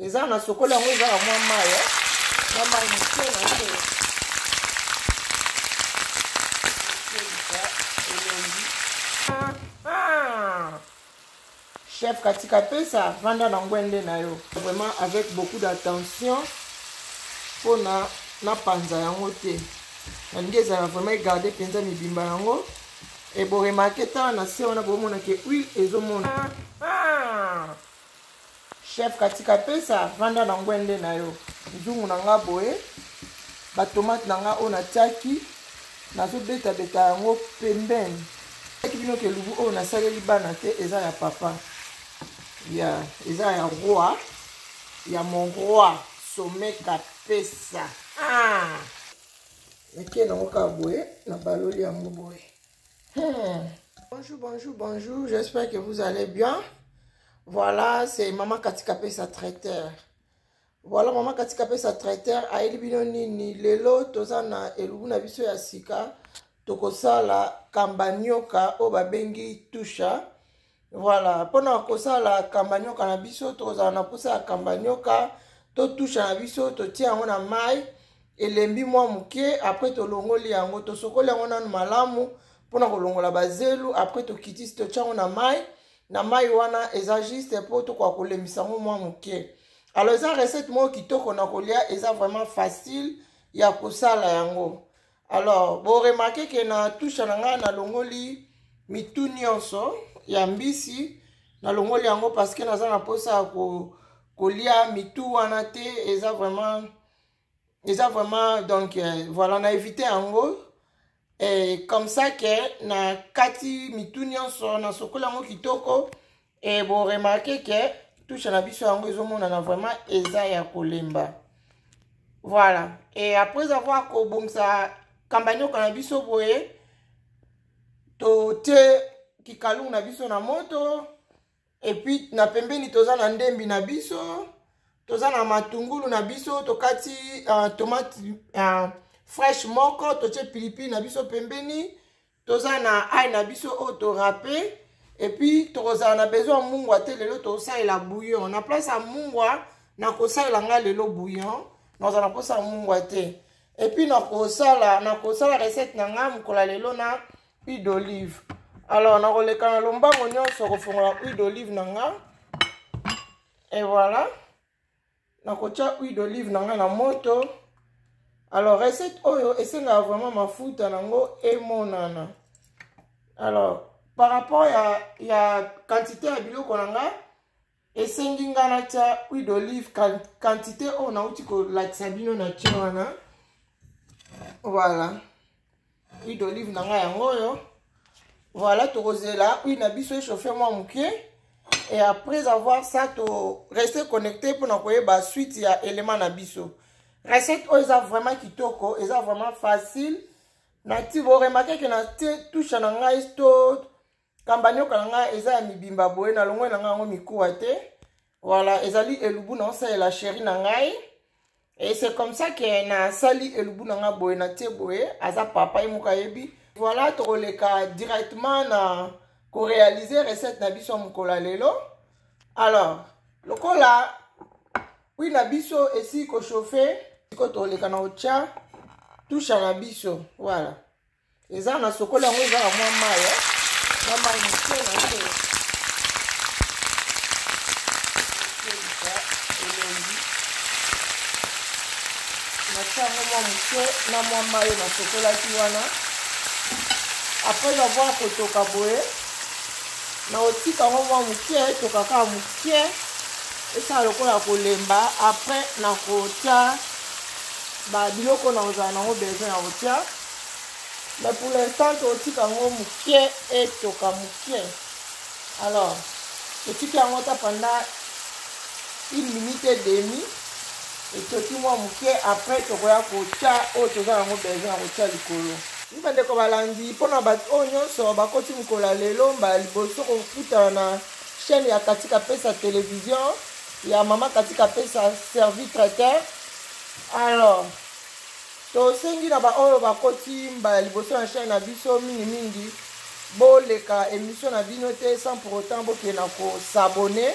Eza na sokoli yango eza na mwa mai, eh? Mwa mai moke na se. Elongi. Ah. Chef Katika Pesa, vanda na ngwende na yo. Vraiment avec beaucoup d'attention pona napanza yango te. Nalingi ezala vraiment egarde mpenza mibimba yango. E bo remarke tala na se wana bomona ke huile ezomona. Ah. Chef Katika Pesa, vanda na ngwende na yo. Nzungu na nga boye, ba tomate na nga oyo natiaki, nazobetabeta yango pembeni. Taki bino ke lubu oyo nasaleli bana te, eza ya papa. Ya, eza ya roi, ya mon roi, Someka Pesa. Ah! Nake nango kaka boye, nabaloli yango boye. Bonjour, bonjour, bonjour. J'espère que vous allez bien. Voilà, c'est Maman Katika Pesa traiteur. Voilà, Maman Katika Pesa traiteur. Ayeli bino nini lelo toza na elubu na biso ya sika tokosala kambanyoka oyo babengi tusha. Voilà, mpona kosala kambanyoka na biso tokozala na mposa ya kambanyoka to tusha na biso, totia yango na mai elembi mwa moke, après tolongoli yango, tosokoli yango nanu malamu mpona kolongola bazelu, après tokitisi totia yango na mai. Na mai wana eza juste mpo tokoka kolembisa yango mwa moke. Alors eza recette moko kitoko na kolia, eza vraiment facile ya kosala yango. Alors bo remarquer ke na touche na ngai nalongoli mitu nyonso ya mbisi, nalongoli yango parce que naza na mposa ya kolia mitu wana te. Eza vraiment, eza vraiment donc voilà, na éviter yango. Et comme ça ke na kati mitu nyonso nasokoli yango kitoko. Et bo remarquer ke touche na biso yango ezomonana vraiment eza ya kolemba. Voilà, et après avoir kobongisa kambanyoka na biso boye, totie kikalungu na biso na moto, et puis na pembeni toza na ndembi na biso, toza na matungulu na biso, tokati tomate fraîche moko, totie pilipili na biso pembeni, toza na ail na biso oyo torape, et puis tokozala na besoin ya mungwa te. Lelo tokosalela bouillon na place ya mungwa, nakosalela ngai lelo bouillon, nakozala na mposa ya mungwa te. Et puis nakosala recette na ngai mokolo ya lelo na huile d'olive. Alors nakoleka na lombango nyonso kofongola huile d'olive na nga. Et voilà, nakotia huile d'olive na nga na moto. Alors recette oyo esengaka vraiment mafuta nango emonana. Alors par rapport ya quantité ya biloko na nga, esengi nga natia huile d'olive quantité oyo nauti kolakisa bino na tie wana. Voilà, huile d'olive na nga yango oyo. Voilà, tokozela huile na biso echauffe mwa moke, et après avoir ça to rester connecté mpona koyeba suite ya élément na biso. Recette oyo eza vraiment kitoko, eza vraiment facile. Nati bo remarquer ke na tie touche na ngai to kambanyoka na ngai eza ya mibimba boye, nalongoli na ngai yango mikuwa te. Voilà, ezali elubu na osalela chéri na ngai, et c'est comme ça que nasali elubu na ngai boye, natie boye, aza papa ye moko ayebi. Voilà, tokoleka directement na koréaliser recette na biso ya mokolo ya lelo. Alors lokola huile na biso esili kochauffe, sikoyo tokoleka na kotya touche na biso. Voilà, eza na sokoli yango eza na mwa mai, eh? Mwa mai moke na se. Elongi natia yango mwa moke na mwa mai oyo nasokolaki wana. Après avoir kotoka boye, na kotika yango mwa moke etoka kaka moke, esala lokola kolemba. Après na kotia ba biloko na kozala nango besoin ya kotia, mais pour l'instant totika yango moke etoka moke. Alors totiki yango ata pendant une minute et demie, etoki mwa moke. Après tokoya kotia oyo toza yango besoin ya kotia likolo. Mi bandeko balandi, mpona bato oyo nyonso bakoti mokolo ya lelo mbala liboso kokutana na chaîne ya Katika Pesa Télévision ya Mama Katika Pesa Servi Traiteur, alors tosengi na baoyo bakoti mbala liboso na chaîne na biso, mingimingi boleka émission na bino te sans pour autant bokende na kos'abonner.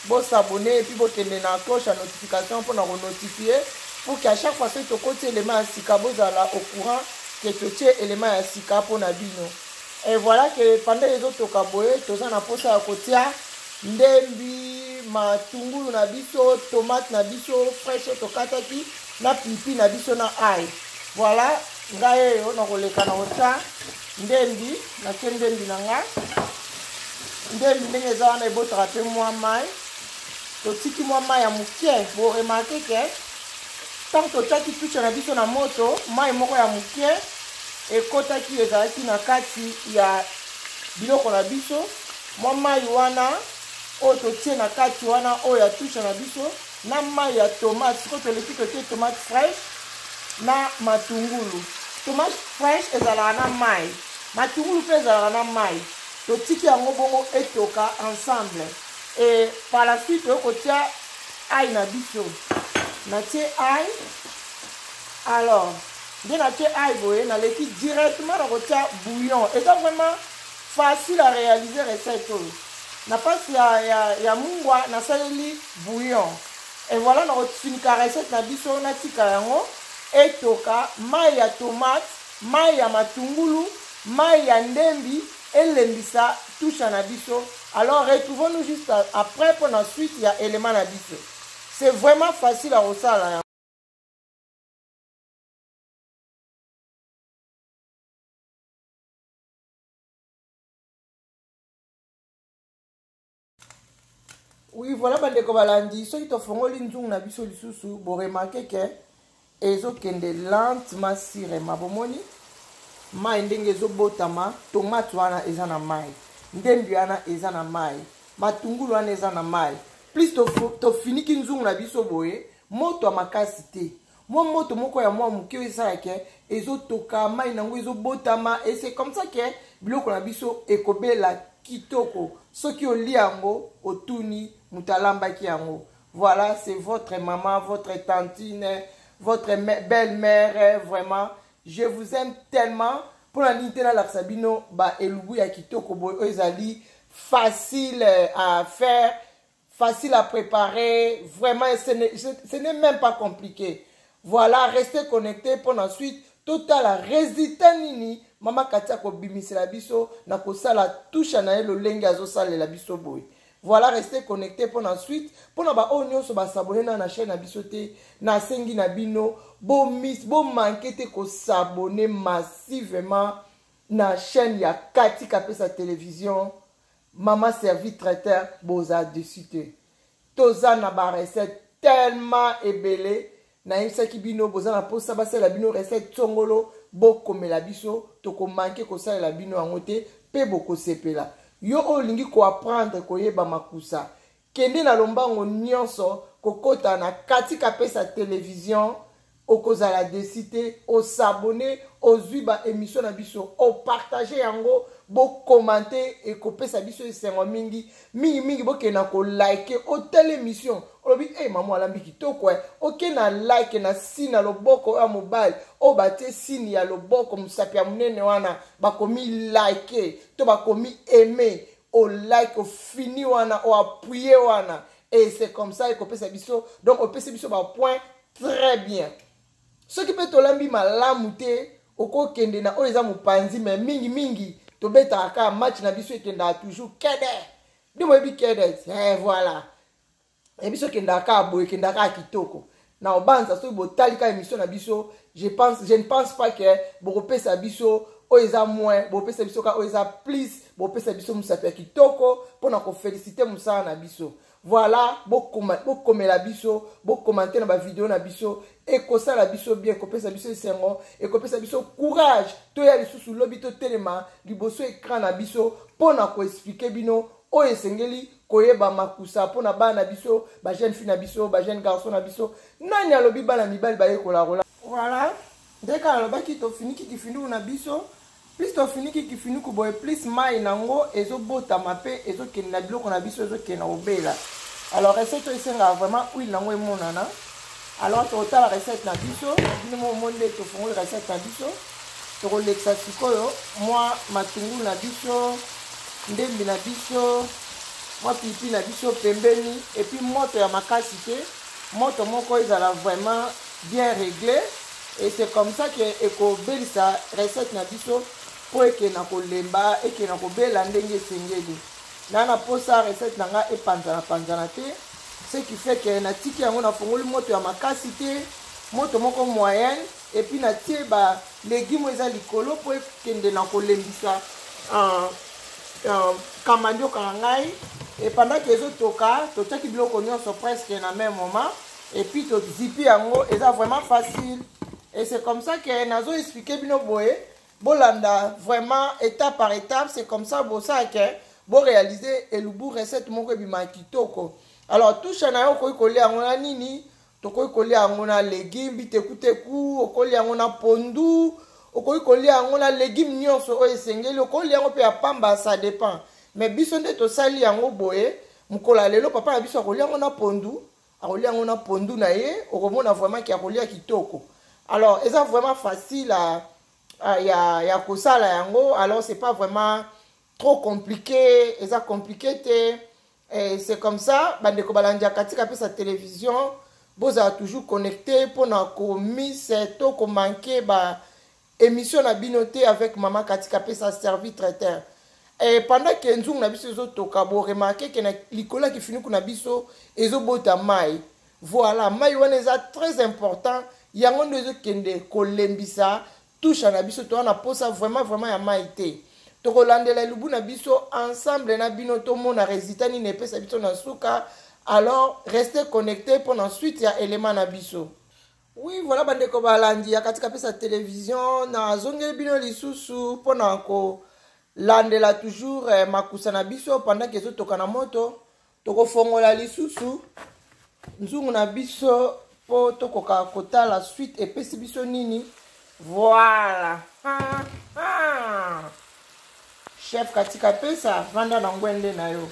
Bosabone et puis bokende na cloche ya notification mpona konotifie pour que à chaque fois soki tokoti elema ya sika, bozala au courant ke totie elema ya sika mpona bino. Et voilà que pendant ezotoka boye, toza na mposa ya kotia ndembi, matungulu na biso, tomate na biso fraîche oyo tokataki, na pipi na biso, na ail. Voilà, ngai oyo nakoleka na kotya ndembi. Natie ndembi na nga. Ndembi ndenge eza wana, ebotaka mpe mwa mai. Totiki mwa mai ya moke. Boremarquer ke ntango totiaki tucha na biso na moto, mai moko ya moke ekotaki, ezalaki na kati ya biloko na biso. Mwa mai wana oyo totie na kati wana, oyo ya tucha na biso na mai ya tomate. Sikoyo toleki, totie tomate fraîche na matungulu. Tomate fraîche ezalaka na mai, matungulu mpe ezalaka na mai. Totiki yango bongo etoka ensemble et par la suite toyei kotia ail na biso. Natie ail. Alors nde natie ail boye, naleki directement na kotia bouillon. Eza vraiment facile à réaliser, recette oyo. Na mpasi ya mungwa, nasaleli bouillon. Et voilà, nakofinika recette na biso, natika yango etoka. Mai ya tomate, mai ya matungulu, mai ya ndembi elembisa tusha na biso. Alors retrouvons-nous juste après pour la suite ya élément na biso. C'est vraiment facile à kosala yango. Oui, voilà, bandeko balandi, soki tofongoli nzungu na biso lisusu, boremarquer ke ezokende lentement, sûrement. Bomoni mai ndenge ezobotama. Tomate wana eza na mai, ndembi wana eza na mai, matungulu wana eza na mai. Plus tofiniki nzungu na biso boye, moto ya makasi te, mwa moto moko ya mwa moke oyo esalaka ezotoka, mai nango ezobotama. Et c'est comme ça ke biloko na biso ekobela kitoko. Soki olia yango, otuni moto alambaki yango. Voilà, c'est votre maman, votre tantine, votre belle-mère. Vraiment, je vous aime tellement. Mpona nini te nalakisa bino baelubu ya kitoko boye, oyo ezali facile à faire, facile à préparer? Vraiment, ce n'est même pas compliqué. Voilà, restez connectés pour la suite. Totala résultat nini mama Kati akobimisela biso na kosala tusha na ye lolenge azosalela biso boye. Voilà, restez connectés pour la suite. Mpona baoyo nyonso basabone na chaîne na biso te, nasengi na bino bomanquer te kosabonner massivement na chaîne ya Kati Kapesa Télévision, Mama Service Traiteur. Boza déçus te. Toza na barecette tellement ebele. Nayebisaki bino, boza na mposa basalela bino recette tsongolo, bokomela biso, tokomanquer kosalela bino yango te mpe bokosepela. Yo oyo olingi koapprendre koyeba makusa, kende na lombango nyonso kokɔta na Kati Kapesa Télévision. Okozala déçu te. Osabonner, ozwi baémission na biso, opartager yango, bocommenter, ekopesa biso esengo mingi mingimingi. Bokende na koliker. Otala émission, olobi: "E hey, mama alambi kitoko." Oke na like na signe ya loboko oyo ya mobali oyo batie signe ya loboko, mosapi ya monene wana, bakomi like to bakomi aime. Olike, ofini wana, oappuyer wana et c'est comme ça ekopesa biso, donc opesi biso bapoint. Très bien. Soki mpe tolambi malamu te, okokende na oyo eza mopanzi. Me mingimingi tobetaka kaka match na biso, ekendaka toujours kede nde moyebi kede. Voilà, e biso ekendaka kaka boye, ekendaka kaka kitoko na obanza. Soki botali kaka émission na biso, je ne pense pas ke bokopesa biso oyo eza moins, bopesa biso kaka oyo eza plus. Bopesa biso mosapi ya kitoko mpona koféliciter mosala na biso. Voilà, bokomela biso, bocommenter na bavideo na biso, ekosala biso bien, ekopesa biso esengo, ekopesa biso courage toya lisusu lobi, totelema liboso écran na biso mpona koexpliquer bino oyo esengeli koyeba makusa mpona bana na biso, bajeune fille na biso, bajeune garçon na biso. Nani alobi bana mibali bayekola kola? Voilà, nde kaka alobaki, tofiniki kifinduku na biso. Plus tofiniki kifinuku boye, plus mai nango ezobotama mpe ezokende na biloko na biso, ezokende na kobela. Alors recette oyo esengaka vraiment huile nango emonana. Alors tokotala recette na biso. Bino mo nde tofongoli recette na biso, tokolekisa sikoyo mwa matungulu na biso, ndembi na biso. Mwa pilipili na biso pembeni, et puis moto ya makasi te, moto moko ezala vraiment bien réglé, et c'est comme ça que ekobelisa recette na biso mpo ekenda kolemba, ekenda kobela ndenge esengeli. Na posa recette na nga epanzana panzana te, ce qui fait que natiki yango, nafongoli moto ya makasi te, moto moko moyenne, et puis natie ba légume eza likolo mpo ekende na kolembisa kambandioka na ngai. Et pendant que ezotoka, totiaki biloko nyonso presque na même moment, et puis tozipi yango. Eza vraiment facile et c'est comme ça que nazo expliquer bino boye. Bolanda vraiment étape par étape, c'est comme ça bosala ke boréaliser elubu recette moko ebima kitoko. Alors touche na yo, okoki kolia yango na nini? Tokoki kolia yango na légume bitekuteku, okolia yango na pondu, okoki kolia yango na légume nyonso oyo esengeli, okolia yango mpe ya pamba, ça dépend. Mais biso nde tosali yango boye mokolo ya lelo. Papa na biso akolia yango na pondu, akolia yango na pondu na ye, okomona vraiment ke akolia kitoko. Alors eza vraiment facile ya kosala yango. Alors c'est pas vraiment trop compliqué, eza compliqué te. Et c'est comme ça, bandeko balandi ya Katika Pesa Télévision, bozala toujours connecté mpona komise to komanquer ba émission na bino te avec Mama Katika Pesa, service traiteur. Et pendant ke nzungu na biso ezotoka, boremarquer ke na likolo ya kifiniku na biso ezobota mai. Voilà, mai wana eza très important, yango nde ezokende kolembisa touche na biso. Toza na posa vraiment vraiment ya mai te. Tokolandela elubu na biso ensemble na bino, tomona résultat nini epesa biso na suka. Alors restez connecté mpona suite ya élément na biso. Oui, voilà, bandeko balandi ya Katika Pesa Télévision, nazongeli bino lisusu mpona kolandela toujours makusa na biso. Pendant ke ezotoka na moto, tokofongola lisusu nzungu na biso mpo tokoka kotala suite epesi biso nini. Voilà, ha, ha. Chef Katika Pesa, vanda na ngwende na yo.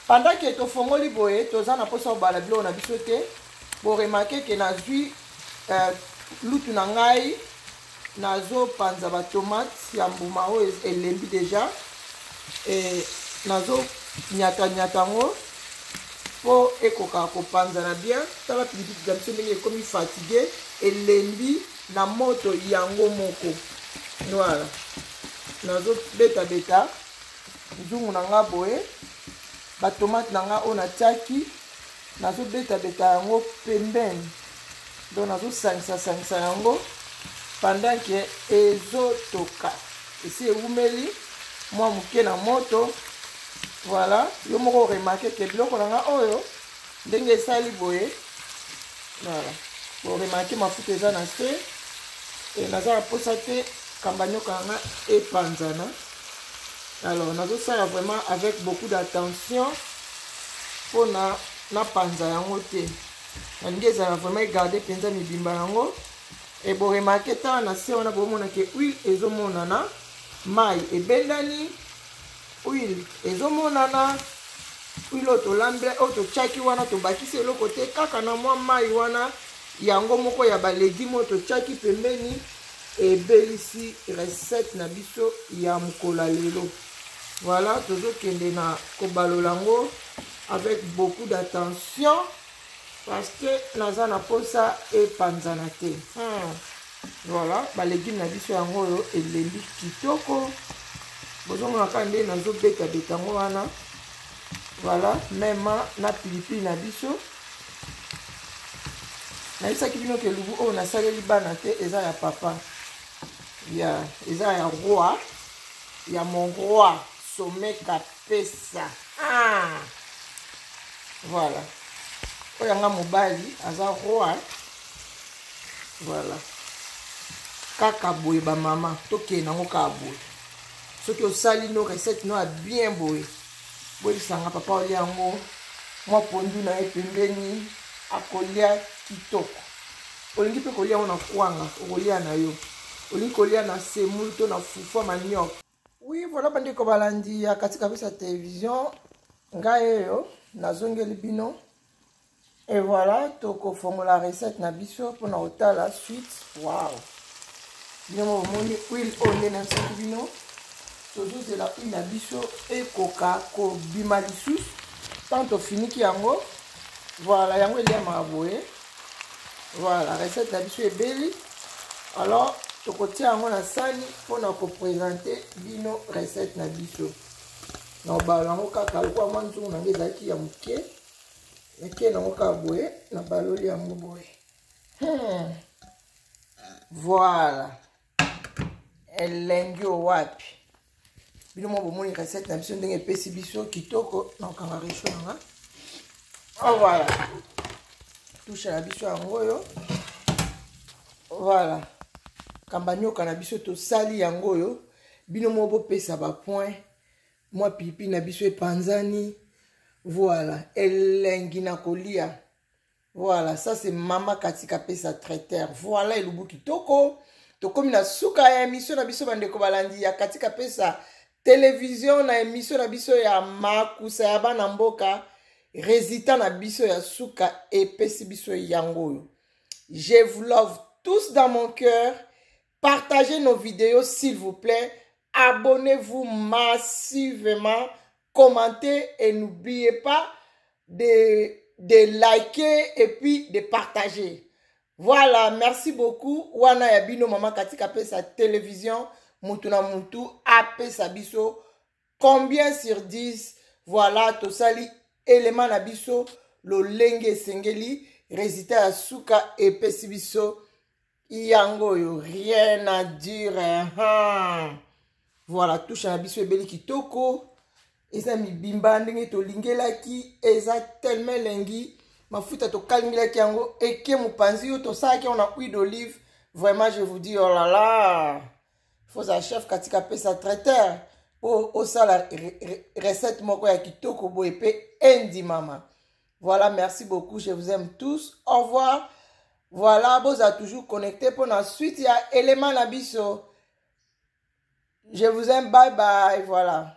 Pendant ke tofongoli boye, toza na mposa kobala biloko na biso te. Boremarquer ke nazwi lutu na ngai, nazopanza batomate ya mbuma oyo elembi déjà, e nazonyatanyata yango mpo ekoka kopanzana bien. Tala pilipili na biso ndenge ekomi fatigué, elembi na moto yango moko. Voilà, nazobetabeta nzungu na nga boye, batomate na nga oyo natiaki, nazobetabeta yango pembeni, donc nazosangisa-sangisa yango pendant ke ezotoka. Esi ewumeli mwa moke na moto. Voilà, yo moko oremarquer ke biloko na nga oyo ndenge esali boye. Voilà, boremarquer mafuta eza na se e, naza na mposa te kamba nyoka na nga epanzana. Alors nazosala vraiment avec beaucoup d'attention mpona napanza yango te. Nalingi ezala vraiment egarder mpenza mibimba yango. E boremarquer, tala na se wana, bomona ke huile ezomonana, mai ebendani, huile ezomonana. Huile oyo tolambe, oyo totiaki wana, tobakisi eloko te, kaka na mwa mai wana yango moko ya balégume oyo totiaki pembeni, ebelisi recette na biso ya mokolo ya lelo. Voilà, tozokende na kobalola yango avec beaucoup d'attention parce que naza na posa epanzana te. Voilà, balégume na biso yango oyo elembi kitoko. Bozomona kaka nde nazobetabeta yango wana. Voilà, même na pilipili na biso. Nayebisaki bino ke elubu oyo nasaleli bana te, eza ya papa, ya eza ya roi, ya mon roi Someka Pesa. Ah! Voilà, oyo yanga mobali aza roi. Voilà, kaka boye bamama, tokende yango kaka boye. Soki osali no recette no ya bien boye, boyebisanga papa olia yango, mwa pondu na ye pembeni, akolia kitoko. Olingi mpe kolia yango na kwanga, okolia na yo. Olingi kolia na semoule to na fufu ya manioc. Oui, voilà, bandeko balandi ya Katika Pesa Télévision, ngai oyo nazongeli bino. Et voilà, tokofongola recette na biso mpona kotala suite. Wow, bino mo bomoni huile oyo nde nayebisaki bino. Tozozela huile na biso ekoka kobima lisusu. Tant tofiniki yango, voilà, yango eliamaka boye. Voilà, recette na biso ebeli. Alors tokotia yango na sani mpona kopresente bino recette na biso. Na obala yango kaka lokola mwa nzungu na ngai ezalaki ya moke, nake nango kaka boye, na baloli yango boye. Voilà, elengi owapi. Bino mwa bomoni recette na biso ndenge epesi biso kitoko. Na okanga réchaud na nga. Oh, voilà, touche na biso yango oyo. Voilà, kamba nyoka na biso tosali yango oyo. Bino mwa bopesa ba point. Mwa pipi na biso epanzani. Voilà, elengi na kolia. Voilà, ça c'est Mama Katika Pesa traiteur. Voilà elubu kitoko. Tokomi na suka ya émission na biso bandeko balandi ya Katika Pesa télévision, na émission na biso ya makusa ya bana mboka. Résultat na biso ya suka epesi biso yango oyo. Je vous love tous dans mon cœur. Partagez nos vidéos s'il vous plaît. Abonnez-vous massivement. Commentez et n'oubliez pas de liker et puis de partager. Voilà, merci beaucoup. Wana ya bino Mama Katika Pesa télévision. Mutu na mutu apesa biso combien sur 10. Voilà, tosali élément na biso lolenge esengeli. Résultat ya suka epesi biso yango oyo, rien à dire. Hein. Voilà, touche na biso ebeli kitoko. Eza mibimba ndenge tolingelaki, eza tellement elengi. Mafuta tokalingelaki yango eke mopanzi oyo tosalaki yango na huile d'olive. Vraiment, je vous dis, oh là là, faut za chef Katika Pesa traiteur po osala recette moko ya kitoko boye pe endimama. Voilà, merci beaucoup, je vous aime tous. Au revoir. Voilà, boza toujours connecté pour la suite ya élément na biso. Je vous aime, bye bye, voilà.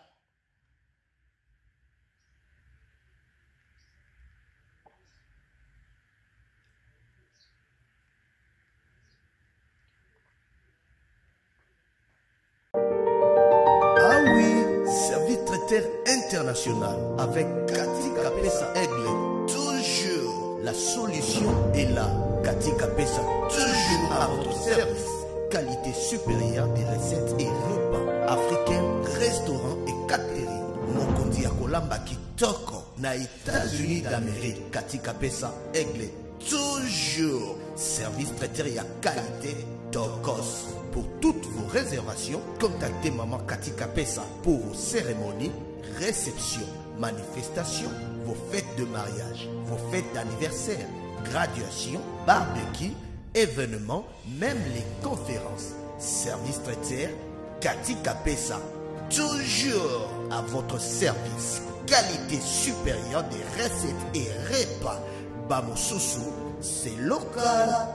Ah oui, service traiteur international avec Cathy Kapesa Aigle. Toujours la solution est là. Cathy Kapesa, toujours à votre service. Qualité supérieure des recettes et repas africains, restaurants et catering. Mokonzi ya kolamba kitoko na États-Unis d'Amérique. Cathy Kapesa Aigle, toujours service traiteur ya qualité tokos. Pour toutes vos réservations, contactez Maman Cathy Kapesa pour vos cérémonies, réceptions, manifestations, vos fêtes de mariage, vos fêtes d'anniversaire, graduation, barbecue, événements, même les conférences. Service traiteur Cathy Kapesa, toujours à votre service. Qualité supérieure des recettes et repas. Bamosusu, c'est local.